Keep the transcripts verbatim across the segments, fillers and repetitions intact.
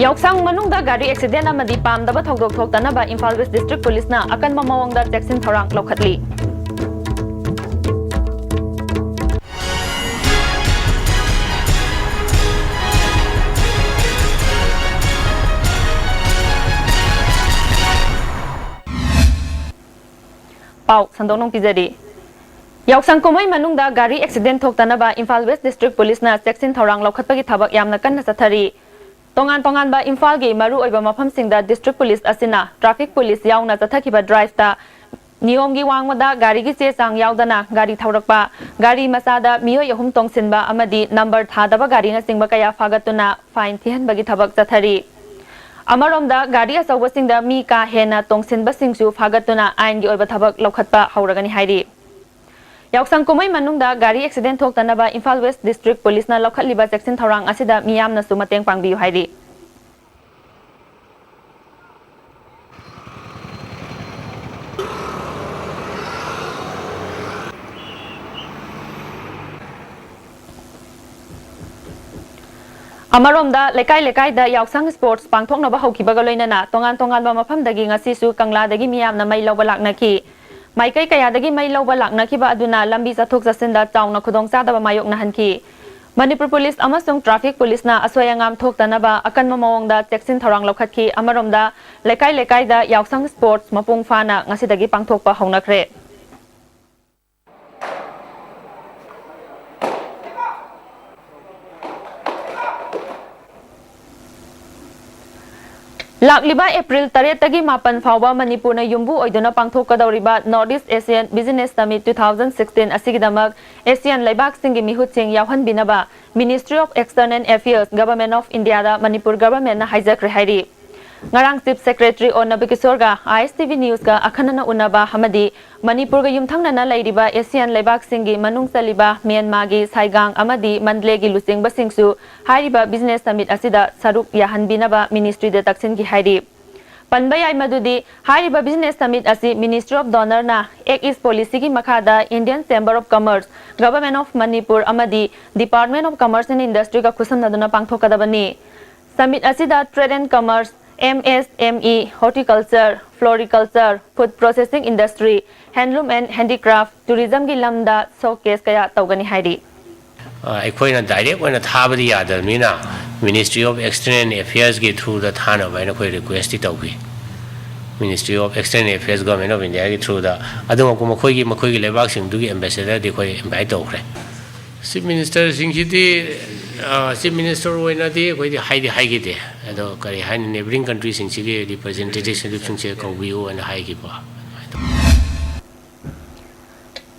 ꯌꯥꯎꯁꯪ ꯃꯅꯨꯡꯗ ꯒꯥꯔꯤ ꯑꯦꯛꯁꯤꯗꯦꯟ ꯑꯃꯗꯤ ꯄꯥꯝꯗꯕ ꯊꯧꯗꯣꯛ ꯊꯣꯛꯇꯅꯕ ꯏꯝꯐꯥꯜ ꯋꯦꯁ ꯗꯤꯁꯇ꯭ꯔꯤꯛ ꯄꯨꯂꯤꯁꯅ ꯑꯀꯟꯕ ꯃꯑꯣꯡꯗ ꯆꯦꯛꯁꯤꯟ ꯊꯧꯔꯥꯡ ꯂꯧꯈꯠꯂꯤ꯫ ꯄꯥꯎ ꯁꯟꯗꯣꯛꯅ ꯄꯤꯖꯔꯤ꯫ ꯌꯥꯎꯁꯪ ꯀꯨꯝꯍꯩ ꯃꯅꯨꯡꯗ ꯒꯥꯔꯤ ꯑꯦꯛꯁꯤꯗꯦꯟ ꯊꯣꯛꯇꯅꯕ ꯏꯝꯐꯥꯜ ꯋꯦꯁ ꯗꯤꯁꯇ꯭ꯔꯤꯛ ꯄꯨꯂꯤꯁꯅ ꯆꯦꯛꯁꯤꯟ ꯊꯧꯔꯥꯡ ꯂꯧꯈꯠꯄꯒꯤ ꯊꯕꯛ ꯌꯥꯝꯅ ꯀꯟꯅ ꯆꯠꯊꯔꯤ꯫ ꯇꯣꯉꯥꯟ ꯇꯣꯉꯥꯟꯕ ꯏꯝꯐꯥꯜꯒꯤ ꯃꯔꯨꯑꯣꯏꯕ ꯃꯐꯝꯁꯤꯡꯗ ꯗꯤꯁꯇ꯭ꯔꯤꯛ ꯄꯨꯂꯤꯁ ꯑꯁꯤꯅ ꯇ꯭ꯔꯥꯐꯤꯛ ꯄꯨꯂꯤꯁ ꯌꯥꯎꯅ ꯆꯠꯊꯈꯤꯕ ꯗ꯭ꯔꯥꯏꯚꯇ ꯅꯤꯌꯣꯝꯒꯤ ꯋꯥꯡꯃꯗ ꯒꯥꯔꯤꯒꯤ ꯆꯦ ꯆꯥꯡ ꯌꯥꯎꯗꯅ ꯒꯥꯔꯤ ꯊꯧꯔꯛꯄ, ꯒꯥꯔꯤ ꯃꯆꯥꯗ ꯃꯤꯑꯣꯏ ꯑꯍꯨꯝ ꯇꯣꯡꯁꯤꯟꯕ ꯑꯃꯗꯤ ꯅꯝꯕꯔ ꯊꯥꯗꯕ ꯒꯥꯔꯤꯅꯆꯤꯡꯕ ꯀꯌꯥ ꯐꯥꯒꯠꯇꯨꯅ ꯐꯥꯏꯟ ꯊꯤꯍꯟꯕꯒꯤ ꯊꯕꯛ ꯆꯠꯊꯔꯤ꯫ ꯑꯃꯔꯣꯝꯗ ꯒꯥꯔꯤ ꯑꯆꯧꯕꯁꯤꯡꯗ ꯃꯤ ꯀꯥ ꯍꯦꯟꯅ ꯇꯣꯡꯁꯤꯟꯕꯁꯤꯡꯁꯨ ꯐꯥꯒꯠꯇꯨꯅ ꯑꯥꯏꯟꯒꯤ ꯑꯣꯏꯕ ꯊꯕꯛ ꯂꯧꯈꯠꯄ ꯍꯧꯔꯒꯅꯤ ꯍꯥꯏꯔꯤ꯫ ꯌꯥꯎꯁꯪ ꯀꯨꯝꯍꯩ ꯃꯅꯨꯡꯗ ꯒꯥꯔꯤ ꯑꯦꯛꯁꯤꯗꯦꯟ ꯊꯣꯛꯇꯅꯕ ꯏꯝꯐꯥꯜ ꯋꯦꯁ ꯗꯤꯁꯇ꯭ꯔꯤꯛ ꯄꯨꯂꯤꯁꯅ ꯂꯧꯈꯠꯂꯤꯕ ꯆꯦꯛꯁꯤꯟ ꯊꯧꯔꯥꯡ ꯑꯁꯤꯗ ꯃꯤꯌꯥꯝꯅꯁꯨ ꯃꯇꯦꯡ ꯄꯥꯡꯕꯤꯌꯨ ꯍꯥꯏꯔꯤ꯫ ꯑꯃꯔꯣꯝꯗ, ꯂꯩꯀꯥꯏ ꯂꯩꯀꯥꯏꯗ ꯌꯥꯎꯁꯪ ꯁ꯭ꯄꯣꯔꯠꯁ ꯄꯥꯡꯊꯣꯛꯅꯕ ꯍꯧꯈꯤꯕꯒ ꯂꯣꯏꯅꯅ ꯇꯣꯉꯥꯟ ꯇꯣꯉꯥꯟꯕ ꯃꯐꯝꯗꯒꯤ ꯉꯁꯤꯁꯨ ꯀꯪꯂꯥꯗꯒꯤ ꯃꯤꯌꯥꯝꯅ ꯃꯩ ꯂꯧꯕ ꯂꯥꯛꯅꯈꯤ꯫ ꯃꯥꯏꯀꯩ ꯀꯌꯥꯗꯒꯤ ꯃꯩ ꯂꯧꯕ ꯂꯥꯛꯅꯈꯤꯕ ꯑꯗꯨꯅ ꯂꯝꯕꯤ ꯆꯠꯊꯣꯛ ꯆꯠꯁꯤꯟꯗ ꯆꯥꯎꯅ ꯈꯨꯗꯣꯡꯆꯥꯗꯕ ꯃꯥꯌꯣꯛꯅꯍꯟꯈꯤ꯫ ꯃꯅꯤꯄꯨꯔ ꯄꯨꯂꯤꯁ ꯑꯃꯁꯨꯡ ꯇ꯭ꯔꯥꯐꯤꯛ ꯄꯨꯂꯤꯁꯅ ꯑꯁꯣꯏ ꯑꯉꯥꯝ ꯊꯣꯛꯇꯅꯕ ꯑꯀꯟꯕ ꯃꯑꯣꯡꯗ ꯆꯦꯛꯁꯤꯟ ꯊꯧꯔꯥꯡ ꯂꯧꯈꯠꯈꯤ꯫ ꯑꯃꯔꯣꯝꯗ, ꯂꯩꯀꯥꯏ ꯂꯩꯀꯥꯏꯗ ꯌꯥꯎꯁꯪ ꯁ꯭ꯄꯣꯔꯠꯁ ꯃꯄꯨꯡ ꯐꯥꯅ ꯉꯁꯤꯗꯒꯤ ꯄꯥꯡꯊꯣꯛꯄ ꯍꯧꯅꯈ꯭ꯔꯦ꯫ ꯂꯥꯛꯂꯤꯕ ꯑꯦꯄ꯭ꯔꯤꯜ ꯇꯔꯦꯠꯇꯒꯤ ꯃꯥꯄꯟ ꯐꯥꯎꯕ ꯃꯅꯤꯄꯨꯔꯅ ꯌꯨꯝꯕꯨ ꯑꯣꯏꯗꯨꯅ ꯄꯥꯡꯊꯣꯛꯀꯗꯧꯔꯤꯕ North East Asian Business Summit two thousand sixteen ꯑꯁꯤꯒꯤꯗꯃꯛ ASEAN ꯂꯩꯕꯥꯛꯁꯤꯡꯒꯤ ꯃꯤꯍꯨꯠꯁꯤꯡ ꯌꯥꯎꯍꯟꯕꯤꯅꯕ Ministry of External Affairs, Government of Indiaꯗ Manipur ꯒꯚꯔꯟꯃꯦꯟꯠꯅ ꯍꯥꯏꯖꯈ꯭ꯔꯦ ꯍꯥꯏꯔꯤ꯫ ꯉꯔꯥꯡ Chief Secretary ꯑꯣ ꯅꯕꯀꯤꯁꯣꯔꯒ ISTV Newsꯀ ꯑꯈꯟꯅꯅ ꯎꯅꯕ ꯑꯃꯗꯤ ꯃꯅꯤꯄꯨꯔꯒ ꯌꯨꯝꯊꯪꯅꯅ ꯂꯩꯔꯤꯕ ASEAN ꯂꯩꯕꯥꯛꯁꯤꯡꯒꯤ ꯃꯅꯨꯡ ꯆꯜꯂꯤꯕ ꯃ꯭ꯌꯥꯟꯃꯥꯔꯒꯤ ꯁꯥꯏꯒꯥꯡ ꯑꯃꯗꯤ ꯃꯟꯗꯂꯦꯒꯤ ꯂꯨꯆꯤꯡꯕꯁꯤꯡꯁꯨ ꯍꯥꯏꯔꯤꯕ Business Summit ꯑꯁꯤꯗ ꯁꯔꯨꯛ ꯌꯥꯍꯟꯕꯤꯅꯕ Ministryꯗ ꯇꯛꯁꯤꯟꯈꯤ ꯍꯥꯏꯔꯤ꯫ ꯄꯟꯕ ꯌꯥꯏ ꯃꯗꯨꯗꯤ ꯍꯥꯏꯔꯤꯕ Business Summit ꯑꯁꯤ Ministry of Donorꯅ Act East Policyꯒꯤ ꯃꯈꯥꯗ Indian Chamber of Commerce, Government of Manipur ꯑꯃꯗꯤ Department of Commerce and Industryꯒ ꯈꯨꯠꯁꯝꯅꯗꯨꯅ ꯄꯥꯡꯊꯣꯛꯀꯗꯕꯅꯤ꯫ Summit ꯑꯁꯤꯗ Trade and Commerce, M S M E, Horticulture, Floriculture, Food Processing Industry, Handloom and Handicraft, Tourism ꯒꯤ ꯂꯝꯗ showcase ꯀꯌꯥ ꯇꯧꯒꯅꯤ ꯍꯥꯏꯔꯤ꯫ ꯑ, ꯑꯩꯈꯣꯏꯅ direct ꯑꯣꯏꯅ ꯊꯥꯕꯗꯤ ꯌꯥꯗꯕꯅꯤꯅ, Ministry of External Affairs ꯀꯤ through ꯗ ꯊꯥꯅꯕ ꯍꯥꯏꯅ ꯑꯩꯈꯣꯏ request ꯇꯤ ꯇꯧꯈꯤ꯫ Ministry of External Affairs, Government of India ꯒꯤ through ꯗ, ꯑꯗꯨꯃꯛꯄꯨ ꯃꯈꯣꯏꯒꯤ, ꯃꯈꯣꯏꯒꯤ ꯂꯩꯕꯥꯛꯁꯤꯡꯗꯨꯒꯤ ambassador ꯗꯤ ꯑꯩꯈꯣꯏ invite ꯇꯧꯈ꯭ꯔꯦ꯫ Chief Minister ꯁꯤꯡꯁꯤꯗꯤ, ꯑ, Chief Minister ꯑꯣꯏꯅꯗꯤ ꯑꯩꯈꯣꯏꯗꯤ ꯍꯥꯏꯗꯤ ꯍꯥꯏꯈꯤꯗꯦ꯫ ꯑꯗꯣ ꯀꯔꯤ ꯍꯥꯏꯅꯤ, neighbouring country ꯁꯤꯡꯁꯤꯒꯤ representative ꯁꯤꯡꯁꯦ ꯀꯧꯕꯤꯌꯨ ꯍꯥꯏꯅ ꯍꯥꯏꯈꯤꯕ꯫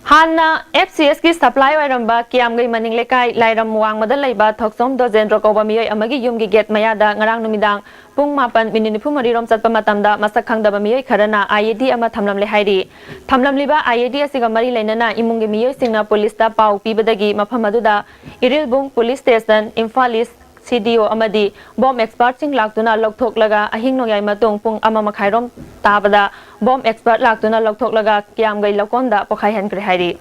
ꯍꯥꯟꯅ F C S ꯀꯤ supply ꯑꯣꯏꯔꯝꯕ ꯀꯤꯌꯥꯝꯒꯩ ꯃꯅꯤꯡ ꯂꯩꯀꯥꯏ ꯂꯥꯏꯔꯝ ꯋꯥꯡꯃꯗ ꯂꯩꯕ ꯊꯣꯛꯆꯣꯝ ꯗꯣꯖꯦꯟꯗ꯭ꯔꯣ ꯀꯧꯕ ꯃꯤꯑꯣꯏ ꯑꯃꯒꯤ ꯌꯨꯝꯒꯤ gate ꯃꯌꯥꯗ ꯉꯔꯥꯡ ꯅꯨꯃꯤꯗꯥꯡ ꯄꯨꯡ ꯃꯥꯄꯟ minute ꯅꯤꯐꯨ ꯃꯔꯤ ꯔꯣꯝ ꯆꯠꯄ ꯃꯇꯝꯗ ꯃꯁꯛ ꯈꯪꯗꯕ ꯃꯤꯑꯣꯏ ꯈꯔꯅ I E D ꯑꯃ ꯊꯝꯂꯝꯂꯦ ꯍꯥꯏꯔꯤ꯫ ꯊꯝꯂꯝꯂꯤꯕ I E D ꯑꯁꯤꯒ ꯃꯔꯤ ꯂꯩꯅꯅ ꯏꯃꯨꯡꯒꯤ ꯃꯤꯑꯣꯏꯁꯤꯡꯅ police ꯇ ꯄꯥꯎ ꯄꯤꯕꯗꯒꯤ ꯃꯐꯝ ꯑꯗꯨꯗ Irilbung police station, Imphal East C D O ꯑꯃꯗꯤ bomb expert ꯁꯤꯡ ꯂꯥꯛꯇꯨꯅ ꯂꯧꯊꯣꯛꯂꯒ ꯑꯍꯤꯡ ꯅꯣꯡꯌꯥꯏ ꯃꯇꯨꯡ ꯄꯨꯡ ꯑꯃ ꯃꯈꯥꯏ ꯔꯣꯝ ꯇꯥꯕꯗ bomb expert ꯂꯥꯛꯇꯨꯅ ꯂꯧꯊꯣꯛꯂꯒ ꯀꯤꯌꯥꯝꯒꯩ ꯂꯧꯀꯣꯟꯗ ꯄꯣꯈꯥꯏꯍꯟꯈ꯭ꯔꯦ ꯍꯥꯏꯔꯤ꯫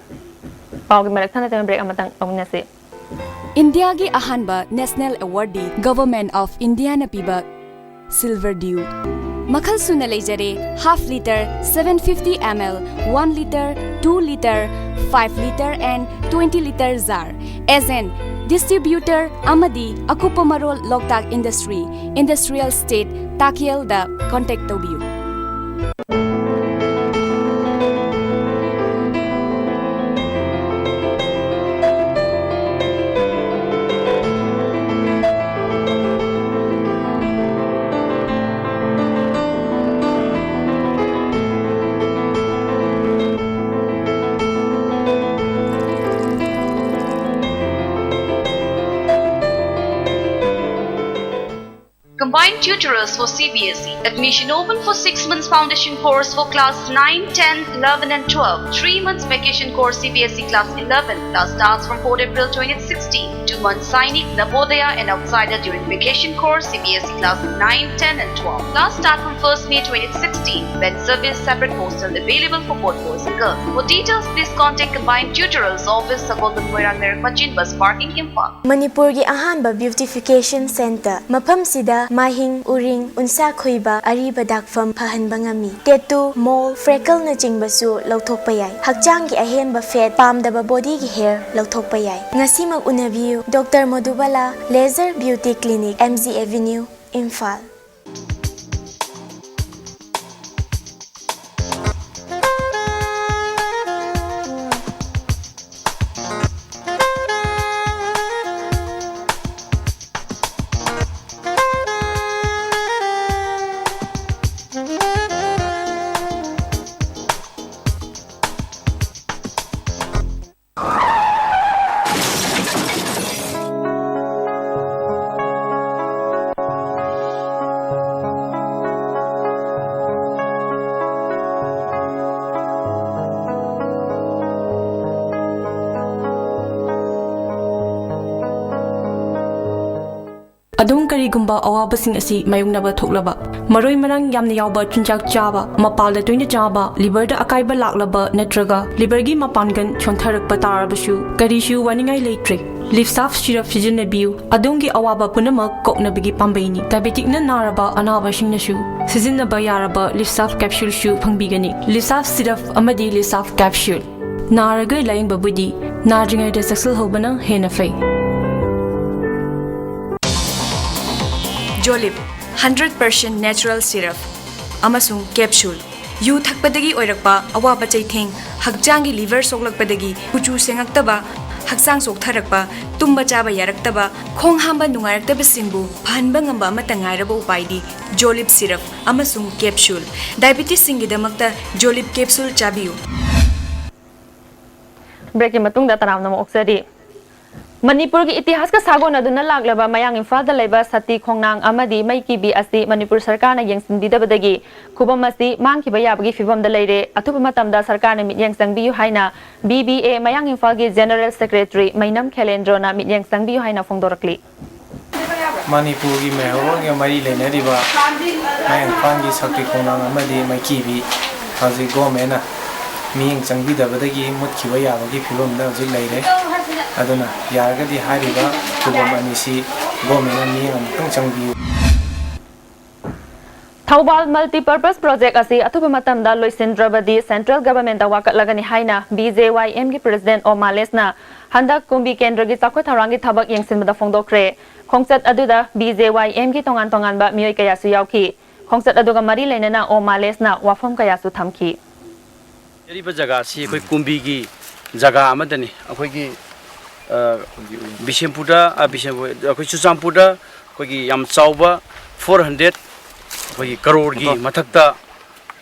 ꯄꯥꯎꯒꯤ ꯃꯔꯛ ꯊꯠꯅ ꯊꯠꯅ break ꯑꯃꯇꯪ ꯂꯧꯃꯤꯟꯅꯁꯤ꯫ ꯏꯟꯗꯤꯌꯥꯒꯤ ꯑꯍꯥꯟꯕ national award D Government of India ꯅ ꯄꯤꯕ Silver Dew꯫ ꯃꯈꯜ ꯁꯨꯅ ꯂꯩꯖꯔꯦ, half litre, seven fifty M L, one litre, two litre, five litre and twenty litre jar꯫ Agent, distributor ꯑꯃꯗꯤ ꯑꯀꯨꯞꯄ ꯃꯔꯣꯜ ꯂꯣꯛꯇꯥꯛ Industry, Industrial Estate, ꯇꯥꯀꯦꯜꯗ contact ꯇꯧꯕꯤꯌꯨ꯫ Combined tutorials for C B S E. Admission open for six months foundation course for class nine, ten, eleven and twelve. Three months vacation course C B S E class eleven. Class starts from fourth April twenty sixteen. To One Sainik, Navodaya and Outsider during vacation course, C B S E class nine, ten and twelve. Class start from first May twenty sixteen, when service separate hostel available for both boys and girls. For details, please contact Combined Tutorials Office, Sagolband Moirang Lerak Machin Bus Parking, Imphal. ꯃꯅꯤꯄꯨꯔꯒꯤ ꯑꯍꯥꯟꯕ beautification centre, ꯃꯐꯝꯁꯤꯗ ꯃꯥꯏꯍꯤꯡ, ꯎꯔꯤꯡ, ꯎꯟꯁꯥ ꯈꯨꯏꯕ, ꯑꯔꯤꯕ ꯗꯥꯛꯐꯝ ꯐꯍꯟꯕ ꯉꯝꯃꯤ꯫ Tattoo, mole, freckleꯅꯆꯤꯡꯕꯁꯨ ꯂꯧꯊꯣꯛꯄ ꯌꯥꯏ꯫ ꯍꯛꯆꯥꯡꯒꯤ ꯑꯍꯦꯟꯕ fat, ꯄꯥꯝꯗꯕ bodyꯒꯤ hair ꯂꯧꯊꯣꯛꯄ ꯌꯥꯏ꯫ ꯉꯁꯤꯃꯛ ꯎꯅꯕꯤꯌꯨ, Doctor Madhubala Laser Beauty Clinic, M G Avenue, Imphal. ꯑꯗꯣꯝ ꯀꯔꯤꯒꯨꯝꯕ ꯑꯋꯥꯕꯁꯤꯡ ꯑꯁꯤ ꯃꯥꯌꯣꯛꯅꯕ ꯊꯣꯛꯂꯕ, ꯃꯔꯣꯏ ꯃꯔꯥꯡ ꯌꯥꯝꯅ ꯌꯥꯎꯕ ꯆꯤꯟꯖꯥꯛ ꯆꯥꯕ, ꯃꯄꯥꯜꯗ ꯇꯣꯏꯅ ꯆꯥꯕ, liverꯗ ꯑꯀꯥꯏꯕ ꯂꯥꯛꯂꯕ ꯅꯠꯇ꯭ꯔꯒ liverꯒꯤ ꯃꯄꯥꯟꯒꯜ ꯁꯣꯟꯊꯔꯛꯄ ꯇꯥꯔꯕꯁꯨ ꯀꯔꯤꯁꯨ ꯋꯥꯅꯤꯡꯉꯥꯏ ꯂꯩꯇ꯭ꯔꯦ꯫ Livsaf syrup ꯁꯤꯖꯤꯟꯅꯕꯤꯌꯨ꯫ ꯑꯗꯣꯝꯒꯤ ꯑꯋꯥꯕ ꯄꯨꯝꯅꯃꯛ ꯀꯣꯛꯅꯕꯒꯤ ꯄꯥꯝꯕꯩꯅꯤ꯫ Diabeticꯅ ꯅꯥꯔꯕ ꯑꯅꯥꯕꯁꯤꯡꯅꯁꯨ ꯁꯤꯖꯤꯟꯅꯕ ꯌꯥꯔꯕ Livsaf capsuleꯁꯨ ꯐꯪꯕꯤꯒꯅꯤ꯫ Livsaf syrup ꯑꯃꯗꯤ Livsaf capsule꯫ ꯅꯥꯔꯒ ꯂꯥꯌꯦꯡꯕꯕꯨꯗꯤ ꯅꯥꯗ꯭ꯔꯤꯉꯩꯗ ꯆꯦꯛꯁꯤꯜꯍꯧꯕꯅ ꯍꯦꯟꯅ ꯐꯩ꯫ Jolib, hundred percent natural syrup ꯑꯃꯁꯨꯡ capsule꯫ ꯌꯨ ꯊꯛꯄꯗꯒꯤ ꯑꯣꯏꯔꯛꯄ ꯑꯋꯥꯕ ꯆꯩꯊꯦꯡ, ꯍꯛꯆꯥꯡꯒꯤ liver ꯁꯣꯛꯂꯛꯄꯗꯒꯤ ꯀꯨꯆꯨ ꯁꯦꯡꯉꯛꯇꯕ, ꯍꯛꯆꯥꯡ ꯆꯣꯛꯊꯔꯛꯄ, ꯇꯨꯝꯕ ꯆꯥꯕ ꯌꯥꯔꯛꯇꯕ, ꯈꯣꯡ ꯍꯥꯝꯕ ꯅꯨꯡꯉꯥꯏꯔꯛꯇꯕꯁꯤꯡꯕꯨ ꯐꯍꯟꯕ ꯉꯝꯕ ꯑꯃꯠꯇ ꯉꯥꯏꯔꯕ ꯎꯄꯥꯏꯗꯤ Jolib syrup ꯑꯃꯁꯨꯡ capsule꯫ Diabetesꯁꯤꯡꯒꯤꯗꯃꯛꯇ Jolib capsule ꯆꯥꯕꯤꯌꯨ꯫ Breakꯀꯤ ꯃꯇꯨꯡꯗ ꯇꯔꯥꯝꯅ ꯑꯃ ꯑꯣꯛꯆꯔꯤ꯫ ꯃꯅꯤꯄꯨꯔꯒꯤ ꯏꯇꯤꯍꯥꯁꯀ ꯁꯥꯒꯣꯟꯅꯗꯨꯅ ꯂꯥꯛꯂꯕ ꯃꯌꯥꯡ ꯏꯝꯐꯥꯜꯗ ꯂꯩꯕ ꯁꯇꯤ ꯈꯣꯡꯅꯥꯡ ꯑꯃꯗꯤ ꯃꯩꯀꯤꯕꯤ ꯑꯁꯤ ꯃꯅꯤꯄꯨꯔ ꯁꯔꯀꯥꯔꯅ ꯌꯦꯡꯁꯤꯟꯕꯤꯗꯕꯗꯒꯤ ꯈꯨꯕꯝ ꯑꯁꯤ ꯃꯥꯡꯈꯤꯕ ꯌꯥꯕꯒꯤ ꯐꯤꯕꯝꯗ ꯂꯩꯔꯦ꯫ ꯑꯊꯨꯕ ꯃꯇꯝꯗ ꯁꯔꯀꯥꯔꯅ ꯃꯤꯠꯌꯦꯡ ꯆꯪꯕꯤꯌꯨ ꯍꯥꯏꯅ B B A ꯃꯌꯥꯡ ꯏꯝꯐꯥꯜꯒꯤ General Secretary ꯃꯩꯅꯝ ꯈꯦꯂꯦꯟꯗ꯭ꯔꯣꯅ ꯃꯤꯠꯌꯦꯡ ꯆꯪꯕꯤꯌꯨ ꯍꯥꯏꯅ ꯐꯣꯡꯗꯣꯔꯛꯂꯤ꯫ ꯃꯅꯤꯄꯨꯔꯒꯤ ꯃꯩꯍꯧꯔꯣꯟꯒ ꯃꯔꯤ ꯂꯩꯅꯔꯤꯕ ꯃꯌꯥꯡ ꯏꯝꯐꯥꯜꯒꯤ ꯁꯛꯇꯤ ꯈꯣꯡꯅꯥꯡ ꯑꯃꯗꯤ ꯃꯩꯀꯤꯕꯤ ꯍꯧꯖꯤꯛ ꯒꯣꯔꯃꯦꯟꯅ ꯃꯤꯠꯌꯦꯡ ꯆꯪꯕꯤꯗꯕꯗꯒꯤ ꯃꯨꯠꯈꯤꯕ ꯌꯥꯕꯒꯤ ꯐꯤꯕꯝꯗ ꯍꯧꯖꯤꯛ ꯂꯩꯔꯦ꯫ ꯑꯗꯨꯅ ꯌꯥꯔꯒꯗꯤ ꯍꯥꯏꯔꯤꯕ ꯈꯨꯕꯝ ꯑꯅꯤꯁꯤ ꯒꯣꯔꯃꯦꯟꯅ ꯃꯤꯠꯌꯦꯡ ꯑꯃꯨꯛꯇꯪ ꯆꯪꯕꯤꯌꯨ꯫ ꯊꯧꯕꯥꯜ Multipurpose Project ꯑꯁꯤ ꯑꯊꯨꯕ ꯃꯇꯝꯗ ꯂꯣꯏꯁꯤꯟꯗ꯭ꯔꯕꯗꯤ Central Government ꯇ ꯋꯥꯀꯠꯂꯒꯅꯤ ꯍꯥꯏꯅ B J Y M ꯒꯤ President ꯑꯣ ꯃꯥꯂꯦꯁꯅ ꯍꯟꯗꯛ ꯀꯨꯝꯕꯤ ꯀꯦꯟꯗ꯭ꯔꯒꯤ ꯆꯥꯎꯈꯠ ꯊꯧꯔꯥꯡꯒꯤ ꯊꯕꯛ ꯌꯦꯡꯁꯤꯟꯕꯗ ꯐꯣꯡꯗꯣꯛꯈ꯭ꯔꯦ꯫ ꯈꯣꯡꯆꯠ ꯑꯗꯨꯗ B J Y M ꯒꯤ ꯇꯣꯉꯥꯟ ꯇꯣꯉꯥꯟꯕ ꯃꯤꯑꯣꯏ ꯀꯌꯥꯁꯨ ꯌꯥꯎꯈꯤ꯫ ꯈꯣꯡꯆꯠ ꯑꯗꯨꯒ ꯃꯔꯤ ꯂꯩꯅꯅ ꯑꯣ ꯃꯥꯂꯦꯁꯅ ꯋꯥꯐꯝ ꯀꯌꯥꯁꯨ ꯊꯝꯈꯤ꯫ ꯂꯩꯔꯤꯕ ꯖꯒꯥꯁꯤ ꯑꯩꯈꯣꯏ ꯀꯨꯝꯕꯤꯒꯤ ꯖꯒꯥ ꯑꯃꯗꯅꯤ꯫ ꯑꯩꯈꯣꯏꯒꯤ ꯑ, ꯕꯤꯁꯦꯝꯄꯨꯔꯗ ꯑ, ꯕꯤꯁꯦꯝꯄꯨꯔ ꯑꯩꯈꯣꯏ ꯆꯨꯔꯆꯥꯟꯄꯨꯔꯗ ꯑꯩꯈꯣꯏꯒꯤ ꯌꯥꯝ ꯆꯥꯎꯕ ꯐꯣꯔ ꯍꯟꯗ꯭ꯔꯦꯠ ꯑꯩꯈꯣꯏꯒꯤ ꯀꯔꯣꯔꯒꯤ ꯃꯊꯛꯇ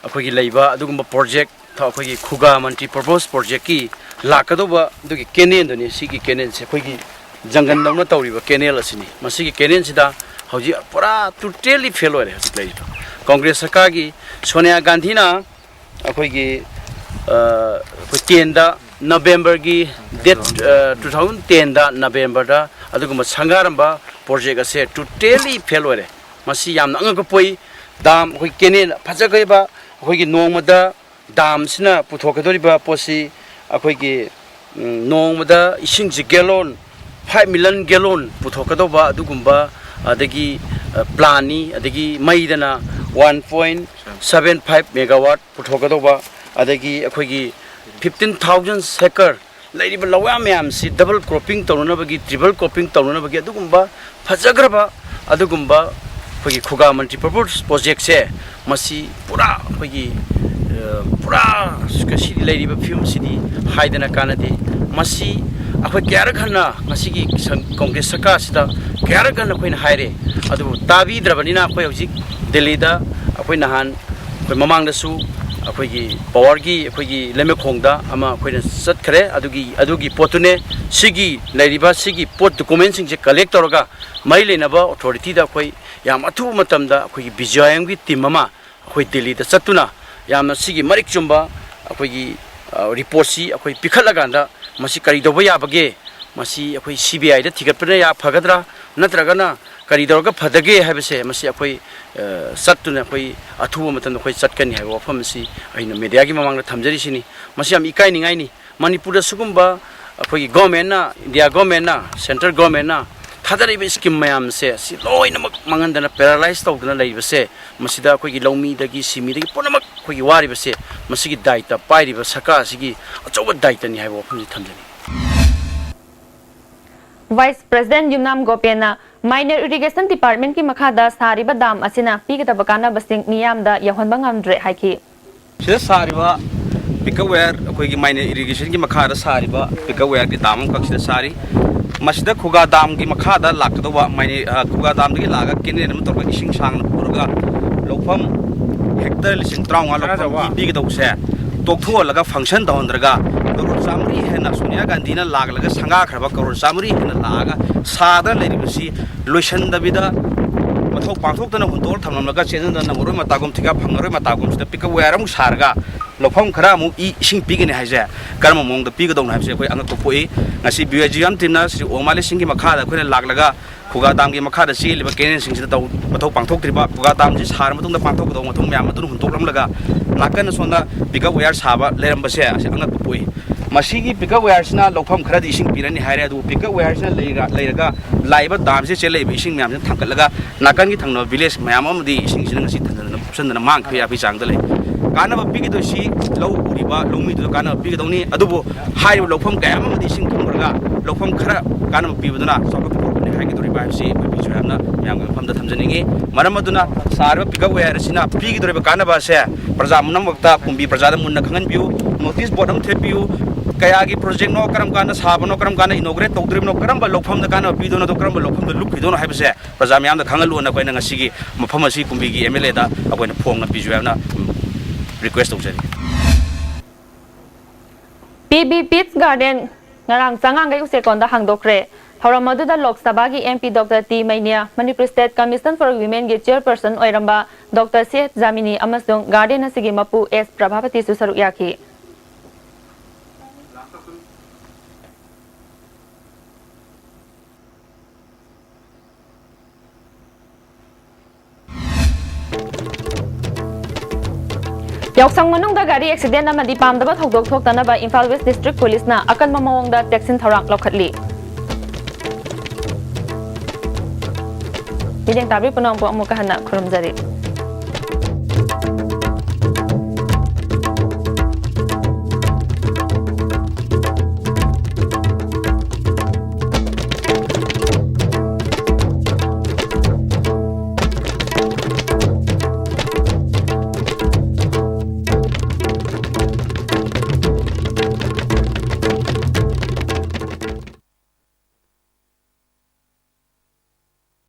ꯑꯩꯈꯣꯏꯒꯤ ꯂꯩꯕ ꯑꯗꯨꯒꯨꯝꯕ ꯄ꯭ꯔꯣꯖꯦꯛ ꯑꯩꯈꯣꯏꯒꯤ ꯈꯨꯒꯥ ꯃꯜꯇꯤ ꯄꯔꯄꯁ ꯄ꯭ꯔꯣꯖꯦꯛꯀꯤ ꯂꯥꯛꯀꯗꯧꯕ ꯑꯗꯨꯒꯤ ꯀꯦꯅꯦꯜꯗꯨꯅꯤ꯫ ꯁꯤꯒꯤ ꯀꯦꯅꯦꯜꯁꯦ ꯑꯩꯈꯣꯏꯒꯤ ꯖꯪꯒꯜꯗꯧꯅ ꯇꯧꯔꯤꯕ ꯀꯦꯅꯦꯜ ꯑꯁꯤꯅꯤ꯫ ꯃꯁꯤꯒꯤ ꯀꯦꯅꯦꯜꯁꯤꯗ ꯍꯧꯖꯤꯛ ꯄꯨꯔꯥ ꯇꯣꯇꯦꯜꯂꯤ ꯐꯦꯜ ꯑꯣꯏꯔꯦ ꯍꯧꯖꯤꯛ ꯂꯩꯔꯤꯕ ꯀꯣꯡꯒ꯭ꯔꯦꯁ ꯁꯔꯀꯥꯔꯒꯤ꯫ ꯁꯣꯅꯤꯌꯥ ꯒꯥꯟꯙꯤꯅ ꯑꯩꯈꯣꯏꯒꯤ ꯑ, ꯑꯩꯈꯣꯏ ꯇꯦꯟꯗ, ꯅꯕꯦꯝꯕꯔꯒꯤ ꯗꯦꯠ ꯇꯨ ꯊꯥꯎꯖꯟ ꯇꯦꯟꯗ ꯅꯕꯦꯝꯕꯔꯗ ꯑꯗꯨꯒꯨꯝꯕ ꯁꯪꯒꯥꯔꯝꯕ ꯄ꯭ꯔꯣꯖꯦꯛ ꯑꯁꯦ ꯇꯣꯇꯦꯜꯂꯤ ꯐꯦꯜ ꯑꯣꯏꯔꯦ꯫ ꯃꯁꯤ ꯌꯥꯝꯅ ꯑꯉꯛꯄ ꯄꯣꯛꯏ꯫ ꯗꯥꯝ ꯑꯩꯈꯣꯏ ꯀꯦꯅꯦꯜ ꯐꯖꯈ꯭ꯔꯤꯕ ꯑꯩꯈꯣꯏꯒꯤ ꯅꯣꯡꯃꯗ ꯗꯥꯝꯁꯤꯅ ꯄꯨꯊꯣꯛꯀꯗꯧꯔꯤꯕ ꯄꯣꯠꯁꯤ ꯑꯩꯈꯣꯏꯒꯤ ꯎꯝ, ꯅꯣꯡꯃꯗ ꯏꯁꯤꯡꯁꯤ ꯒꯦꯂꯣꯟ ꯐꯥꯏꯚ ꯃꯤꯂꯤꯌꯟ ꯒꯦꯂꯣꯟ ꯄꯨꯊꯣꯛꯀꯗꯧꯕ ꯑꯗꯨꯒꯨꯝꯕ ꯑꯗꯒꯤ ꯄ꯭ꯂꯥꯟꯅꯤ꯫ ꯑꯗꯒꯤ ꯃꯩꯗꯅ one point seven five megawatt ꯄꯨꯊꯣꯛꯀꯗꯧꯕ, ꯑꯗꯒꯤ ꯑꯩꯈꯣꯏꯒꯤ ꯐꯤꯐꯇꯤꯟ ꯊꯥꯎꯖꯟ ꯑꯦꯀꯔ ꯂꯩꯔꯤꯕ ꯂꯧꯌꯥ ꯃꯌꯥꯝꯁꯤ ꯗꯕꯜ ꯀ꯭ꯔꯣꯞꯄꯤꯡ ꯇꯧꯅꯅꯕꯒꯤ, ꯇ꯭ꯔꯤꯄꯜ ꯀ꯭ꯔꯣꯞꯄꯤꯡ ꯇꯧꯅꯅꯕꯒꯤ ꯑꯗꯨꯒꯨꯝꯕ ꯐꯖꯈ꯭ꯔꯕ ꯑꯗꯨꯒꯨꯝꯕ ꯑꯩꯈꯣꯏꯒꯤ ꯈꯨꯒꯥ ꯃꯜꯇꯤꯄꯔꯄꯁ ꯄ꯭ꯔꯣꯖꯦꯛꯁꯦ, ꯃꯁꯤ ꯄꯨꯔꯥ ꯑꯩꯈꯣꯏꯒꯤ ꯄꯨꯔꯥ ꯉꯁꯤꯗꯤ ꯂꯩꯔꯤꯕ ꯐꯤꯕꯝꯁꯤꯗꯤ ꯍꯥꯏꯗꯅ ꯀꯥꯟꯅꯗꯦ꯫ ꯃꯁꯤ ꯑꯩꯈꯣꯏ ꯀꯌꯥꯔꯛ ꯍꯟꯅ ꯉꯁꯤꯒꯤ ꯀꯣꯡꯒ꯭ꯔꯦꯁ ꯁꯔꯀꯥꯔꯁꯤꯗ ꯀꯌꯥꯔꯛ ꯍꯟꯅ ꯑꯩꯈꯣꯏꯅ ꯍꯥꯏꯔꯦ, ꯑꯗꯨꯕꯨ ꯇꯥꯕꯤꯗ꯭ꯔꯕꯅꯤꯅ ꯑꯩꯈꯣꯏ ꯍꯧꯖꯤꯛ ꯗꯤꯜꯂꯤꯗ ꯑꯩꯈꯣꯏ ꯅꯍꯥꯟ ꯑꯩꯈꯣꯏ ꯃꯃꯥꯡꯗꯁꯨ ꯑꯩꯈꯣꯏꯒꯤ ꯄꯋꯥꯔꯒꯤ ꯑꯩꯈꯣꯏꯒꯤ ꯂꯩꯃꯈꯣꯡꯗ ꯑꯃ ꯑꯩꯈꯣꯏꯅ ꯆꯠꯈ꯭ꯔꯦ꯫ ꯑꯗꯨꯒꯤ, ꯑꯗꯨꯒꯤ ꯄꯣꯠꯇꯨꯅꯦ꯫ ꯁꯤꯒꯤ ꯂꯩꯔꯤꯕ ꯁꯤꯒꯤ ꯄꯣꯠ, ꯗꯣꯀꯨꯃꯦꯟꯁꯤꯡꯁꯦ ꯀꯂꯦꯛ ꯇꯧꯔꯒ ꯃꯔꯤ ꯂꯩꯅꯕ ꯑꯣꯊꯣꯔꯤꯇꯤꯗ ꯑꯩꯈꯣꯏ ꯌꯥꯝ ꯑꯊꯨꯕ ꯃꯇꯝꯗ ꯑꯩꯈꯣꯏꯒꯤ ꯕꯤ ꯖꯤ ꯑꯥꯏ ꯑꯦꯝꯒꯤ ꯇꯤꯝ ꯑꯃ ꯑꯩꯈꯣꯏ ꯗꯤꯜꯂꯤꯗ ꯆꯠꯇꯨꯅ ꯌꯥꯝꯅ ꯁꯤꯒꯤ ꯃꯔꯤꯛ ꯆꯨꯝꯕ ꯑꯩꯈꯣꯏꯒꯤ, ꯑ, ꯔꯤꯄꯣꯔꯠꯁꯤ ꯑꯩꯈꯣꯏ ꯄꯤꯈꯠꯂꯀꯥꯟꯗ ꯃꯁꯤ ꯀꯔꯤ ꯇꯧꯕ ꯌꯥꯕꯒꯦ, ꯃꯁꯤ ꯑꯩꯈꯣꯏ ꯁꯤ ꯕꯤ ꯑꯥꯏꯗ ꯊꯤꯒꯠꯄꯅ ꯌꯥ-, ꯐꯒꯗ꯭ꯔꯥ, ꯅꯠꯇ꯭ꯔꯒꯅ ꯀꯔꯤ ꯇꯧꯔꯒ ꯐꯗꯒꯦ ꯍꯥꯏꯕꯁꯦ ꯃꯁꯤ ꯑꯩꯈꯣꯏ, ꯑ, ꯆꯠꯇꯨꯅ ꯑꯩꯈꯣꯏ ꯑꯊꯨꯕ ꯃꯇꯝꯗ ꯑꯩꯈꯣꯏ ꯆꯠꯀꯅꯤ ꯍꯥꯏꯕ ꯋꯥꯐꯝ ꯑꯁꯤ ꯑꯩꯅ ꯃꯦꯗꯤꯌꯥꯒꯤ ꯃꯃꯥꯡꯗ ꯊꯝꯖꯔꯤꯁꯤꯅꯤ꯫ ꯃꯁꯤ ꯌꯥꯝ ꯏꯀꯥꯏꯅꯤꯡꯉꯥꯏꯅꯤ꯫ ꯃꯅꯤꯄꯨꯔꯗ ꯁꯤꯒꯨꯝꯕ ꯑꯩꯈꯣꯏꯒꯤ ꯒꯣꯔꯃꯦꯟꯅ, ꯏꯟꯗꯤꯌꯥ ꯒꯣꯔꯃꯦꯟꯅ, ꯁꯦꯟꯇ꯭ꯔꯦꯜ ꯒꯣꯔꯃꯦꯟꯅ ꯊꯥꯗꯔꯤꯕ ꯁ꯭ꯀꯤꯝ ꯃꯌꯥꯝꯁꯦ ꯁꯤ ꯂꯣꯏꯅꯃꯛ ꯃꯥꯡꯍꯟꯗꯅ, ꯄꯦꯔꯥꯂꯥꯏꯁ ꯇꯧꯗꯅ ꯂꯩꯔꯤꯕꯁꯦ, ꯃꯁꯤꯗ ꯑꯩꯈꯣꯏꯒꯤ ꯂꯧꯃꯤꯗꯒꯤ ꯁꯤꯃꯤꯗꯒꯤ ꯄꯨꯝꯅꯃꯛ ꯑꯩꯈꯣꯏꯒꯤ ꯋꯥꯔꯤꯕꯁꯦ, ꯃꯁꯤꯒꯤ ꯗꯥꯏꯇ ꯄꯥꯏꯔꯤꯕ ꯁꯔꯀꯥꯔ ꯑꯁꯤꯒꯤ ꯑꯆꯧꯕ ꯗꯥꯏꯇꯅꯤ ꯍꯥꯏꯕ ꯋꯥꯐꯝꯁꯤ ꯊꯝꯖꯅꯤꯡꯏ꯫ ꯚꯥꯏꯁ ꯄ꯭ꯔꯦꯁꯤꯗꯦꯟꯠ ꯌꯨꯝꯅꯥꯝ ꯒꯣꯄꯦꯟꯅ ꯃꯥꯏꯅꯔ ꯏꯔꯤꯒꯦꯁꯟ ꯗꯤꯄꯥꯔꯠꯃꯦꯟꯠꯀꯤ ꯃꯈꯥꯗ ꯁꯥꯔꯤꯕ ꯗꯥꯝ ꯑꯁꯤꯅ ꯄꯤꯒꯗꯕ ꯀꯥꯟꯅꯕꯁꯤꯡ ꯃꯤꯌꯥꯝꯗ ꯌꯧꯍꯟꯕ ꯉꯝꯗ꯭ꯔꯦ ꯍꯥꯏꯈꯤ꯫ ꯁꯤꯗ ꯁꯥꯔꯤꯕ ꯄꯤꯀꯞ ꯋꯦꯌꯔ, ꯑꯩꯈꯣꯏꯒꯤ ꯃꯥꯏꯅꯔ ꯏꯔꯤꯒꯦꯁꯟꯒꯤ ꯃꯈꯥꯗ ꯁꯥꯔꯤꯕ ꯄꯤꯀꯞ ꯋꯦꯌꯔꯒꯤ ꯗꯥꯝ ꯑꯃꯈꯛ ꯁꯤꯗ ꯁꯥꯔꯤ꯫ ꯃꯁꯤꯗ ꯈꯨꯒꯥ ꯗꯥꯝꯒꯤ ꯃꯈꯥꯗ ꯂꯥꯛꯀꯗꯧꯕ ꯃꯥꯏꯅꯔ, ꯑ, ꯈꯨꯒꯥ ꯗꯥꯝꯗꯒꯤ ꯂꯥꯛꯑꯒ ꯀꯦꯅꯦꯜ ꯑꯃ ꯇꯧꯔꯒ ꯏꯁꯤꯡ ꯁꯥꯡꯅ ꯄꯨꯔꯒ ꯂꯧꯐꯝ ꯍꯦꯛꯇꯔ ꯂꯤꯁꯤꯡ ꯇꯔꯥꯃꯉꯥ ꯂꯧꯐꯝ ꯄꯤꯒꯗꯧꯕꯁꯦ ꯇꯣꯛꯊꯣꯛꯍꯜꯂꯒ ꯐꯪꯁꯟ ꯇꯧꯍꯟꯗ꯭ꯔꯒ ꯀꯔꯣꯔ ꯆꯥꯃꯔꯤ ꯍꯦꯟꯅ ꯁꯣꯅꯤꯌꯥ ꯒꯥꯟꯙꯤꯅ ꯂꯥꯛꯂꯒ ꯁꯪꯒꯥꯈ꯭ꯔꯕ ꯀꯔꯣꯔ ꯆꯥꯃꯔꯤ ꯍꯦꯟꯅ ꯂꯥꯛꯑꯒ ꯁꯥꯗꯅ ꯂꯩꯔꯤꯕꯁꯤ ꯂꯣꯏꯁꯤꯟꯗꯕꯤꯗ ꯃꯊꯧ ꯄꯥꯡꯊꯣꯛꯇꯅ ꯍꯨꯟꯗꯣꯛꯑ ꯊꯝꯂꯝꯂꯒ ꯆꯦꯟꯖꯟꯗ ꯅꯪꯉꯔꯣꯏ ꯃꯇꯥꯒꯨꯝ ꯊꯤꯀꯥ ꯐꯪꯉꯔꯣꯏ ꯃꯇꯥꯒꯨꯝꯁꯤꯗ ꯄꯤꯀꯞ ꯋꯦꯌꯔ ꯑꯃꯨꯛ ꯁꯥꯔꯒ ꯂꯧꯐꯝ ꯈꯔ ꯑꯃꯨꯛ ꯏ-, ꯏꯁꯤꯡ ꯄꯤꯒꯅꯤ ꯍꯥꯏꯁꯦ ꯀꯔꯝꯕ ꯃꯑꯣꯡꯗ ꯄꯤꯒꯗꯧꯅꯣ ꯍꯥꯏꯕꯁꯦ ꯑꯩꯈꯣꯏ ꯑꯉꯛꯄ ꯄꯣꯛꯏ꯫ ꯉꯁꯤ ꯕꯤ ꯋꯥꯏ ꯖꯤ ꯌꯥꯝ ꯇꯤꯝꯅ ꯁ꯭ꯔꯤ ꯑꯣꯃꯥꯂꯤ ꯁꯤꯡꯒꯤ ꯃꯈꯥꯗ ꯑꯩꯈꯣꯏꯅ ꯂꯥꯛꯂꯒ ꯈꯨꯒꯥ ꯗꯥꯝꯒꯤ ꯃꯈꯥꯗ ꯆꯦꯜꯂꯤꯕ ꯀꯦꯅꯦꯜꯁꯤꯡꯁꯤꯗ ꯇꯧ-, ꯃꯊꯧ ꯄꯥꯡꯊꯣꯛꯇ꯭ꯔꯤꯕ, ꯈꯨꯒꯥ ꯗꯥꯝꯁꯤ ꯁꯥꯔ ꯃꯇꯨꯡꯗ ꯄꯥꯡꯊꯣꯛꯀꯗꯧꯕ ꯃꯊꯧ ꯃꯌꯥꯝ ꯑꯗꯨꯅ ꯍꯨꯟꯗꯣꯛꯂꯝꯂꯒ ꯅꯥꯀꯟ ꯑꯁꯣꯝꯗ ꯄꯤꯀꯞ ꯋꯦꯌꯔ ꯁꯥꯕ ꯂꯩꯔꯝꯕꯁꯦ ꯑꯁꯤ ꯑꯉꯛꯄ ꯄꯣꯛꯏ꯫ ꯃꯁꯤꯒꯤ ꯄꯤꯀꯞ ꯋꯦꯌꯔꯁꯤꯅ ꯂꯧꯐꯝ ꯈꯔꯗꯤ ꯏꯁꯤꯡ ꯄꯤꯔꯅꯤ ꯍꯥꯏꯔꯦ, ꯑꯗꯨꯕꯨ ꯄꯤꯀꯞ ꯋꯦꯌꯔꯁꯤꯅ ꯂꯩꯔ-, ꯂꯩꯔꯒ ꯂꯥꯛꯏꯕ ꯗꯥꯝꯁꯤꯗ ꯆꯦꯜꯂꯛꯏꯕ ꯏꯁꯤꯡ ꯃꯌꯥꯝꯁꯤꯅ ꯊꯥꯡꯒꯠꯂꯒ ꯅꯥꯀꯟꯒꯤ ꯊꯪꯅꯕ ꯚꯤꯂꯦꯖ ꯃꯌꯥꯝ ꯑꯃꯗꯤ ꯏꯁꯤꯡꯁꯤꯅ ꯉꯁꯤ ꯊꯟꯖꯟꯗꯅ ꯀꯨꯞꯁꯟꯗꯅ ꯃꯥꯡꯈꯤꯕ ꯌꯥꯕꯒꯤ ꯆꯥꯡꯗ ꯂꯩ꯫ ꯀꯥꯟꯅꯕ ꯄꯤꯒꯗꯣꯏꯁꯤ ꯂꯧ ꯎꯔꯤꯕ ꯂꯧꯃꯤꯗꯨꯗ ꯀꯥꯟꯅꯕ ꯄꯤꯒꯗꯧꯅꯤ, ꯑꯗꯨꯕꯨ ꯍꯥꯏꯔꯤꯕ ꯂꯧꯐꯝ ꯀꯌꯥ ꯑꯃꯗꯤ ꯏꯁꯤꯡ ꯊꯨꯝꯈ꯭ꯔꯒ ꯂꯧꯐꯝ ꯈꯔ ꯀꯥꯟꯅꯕ ꯄꯤꯕꯗꯨꯅ ꯆꯥꯎꯈꯠꯄ ꯄꯨꯔꯛꯄꯅꯤ ꯍꯥꯏꯒꯗꯧꯔꯤꯕ ꯍꯥꯏꯕꯁꯤ ꯑꯩꯈꯣꯏ ꯕꯤ ꯖꯤ ꯌꯥꯝꯅ ꯃꯌꯥꯝꯒꯤ ꯃꯐꯝꯗ ꯊꯝꯖꯅꯤꯡꯏ꯫ ꯃꯔꯝ ꯑꯗꯨꯅ ꯁꯥꯔꯤꯕ ꯄꯤꯀꯞ ꯋꯦꯌꯔ ꯑꯁꯤꯅ ꯄꯤꯒꯗꯧꯔꯤꯕ ꯀꯥꯟꯅꯕ ꯑꯁꯦ ꯄ꯭ꯔꯖꯥ ꯄꯨꯝꯅꯃꯛꯇ ꯀꯨꯝꯕꯤ ꯄ꯭ꯔꯖꯥꯗ ꯃꯨꯟꯅ ꯈꯪꯍꯟꯕꯤꯌꯨ꯫ ꯅꯣꯇꯤꯁ ꯕꯣꯔꯗ ꯑꯃ ꯊꯦꯠꯄꯤꯌꯨ꯫ ꯀꯌꯥꯒꯤ ꯄ꯭ꯔꯣꯖꯦꯛꯅꯣ, ꯀꯔꯝ ꯀꯥꯟꯗ ꯁꯥꯕꯅꯣ, ꯀꯔꯝ ꯀꯥꯟꯗ ꯏꯅꯣꯒ꯭ꯔꯦꯠ ꯇꯧꯗꯣꯔꯤꯕꯅꯣ, ꯀꯔꯝꯕ ꯂꯧꯐꯝꯗ ꯀꯥꯟꯅꯕ ꯄꯤꯗꯣꯏꯅꯣ, ꯑꯗꯣ ꯀꯔꯝꯕ ꯂꯧꯐꯝꯗ ꯂꯨꯞꯈꯤꯗꯣꯏꯅꯣ ꯍꯥꯏꯕꯁꯦ ꯄ꯭ꯔꯖꯥ ꯃꯌꯥꯝꯗ ꯈꯪꯍꯜꯂꯨꯅ ꯑꯩꯈꯣꯏꯅ ꯉꯁꯤꯒꯤ ꯃꯐꯝ ꯑꯁꯤ ꯀꯨꯝꯕꯤꯒꯤ ꯑꯦꯝ ꯑꯦꯜ ꯑꯦꯗ ꯑꯩꯈꯣꯏꯅ ꯐꯣꯡꯅ ꯄꯤꯖꯨ ꯍꯥꯏꯅ ꯔꯤꯀ꯭ꯋꯦꯁ ꯇꯧꯖꯔꯤ꯫ ꯄꯤ ꯕꯤ ꯄꯤꯠꯁ ꯒꯥꯔꯗꯦꯟ ꯉꯔꯥꯡ ꯆꯉꯥꯡꯒꯩ ꯎꯆꯦꯛꯀꯣꯟꯗ ꯍꯥꯡꯗꯣꯛꯈ꯭ꯔꯦ꯫ ꯊꯧꯔꯝ ꯑꯗꯨꯗ ꯂꯣꯛ ꯁꯚꯥꯒꯤ M P doctor T Meinya, Manipur state commission for ꯋꯤꯃꯦꯟꯒꯤ ꯆꯤꯌꯔꯄꯔꯁꯟ ꯑꯣꯏꯔꯝꯕ ꯗꯣꯛꯇꯔ ꯁꯤ ꯑꯦꯆ ꯖꯥꯃꯤꯅꯤ ꯑꯃꯁꯨꯡ ꯒꯥꯔꯗꯦꯟ ꯑꯁꯤꯒꯤ ꯃꯄꯨ ꯑꯦꯁ ꯄ꯭ꯔꯚꯥꯄꯇꯤꯁꯨ ꯁꯔꯨꯛ ꯌꯥꯈꯤ꯫ ꯌꯥꯎꯁꯪ ꯃꯅꯨꯡꯗ ꯒꯥꯔꯤ ꯑꯦꯛꯁꯤꯗꯦꯟ ꯑꯃꯗꯤ ꯄꯥꯝꯗꯕ ꯊꯧꯗꯣꯛ ꯊꯣꯛꯇꯅꯕ ꯏꯝꯐꯥꯜ ꯋꯦꯁ ꯗꯤꯁꯇ꯭ꯔꯤꯛ ꯄꯨꯂꯤꯁꯅ ꯑꯀꯟꯕ ꯃꯑꯣꯡꯗ ꯆꯦꯛꯁꯤꯟ ꯊꯧꯔꯥꯡ ꯂꯧꯈꯠꯂꯤ꯫ ꯃꯤꯠꯌꯦꯡ ꯇꯥꯕꯤ ꯄꯨꯝꯅꯃꯛꯄꯨ ꯑꯃꯨꯛꯀ ꯍꯟꯅ ꯈꯨꯔꯨꯝꯖꯔꯤ꯫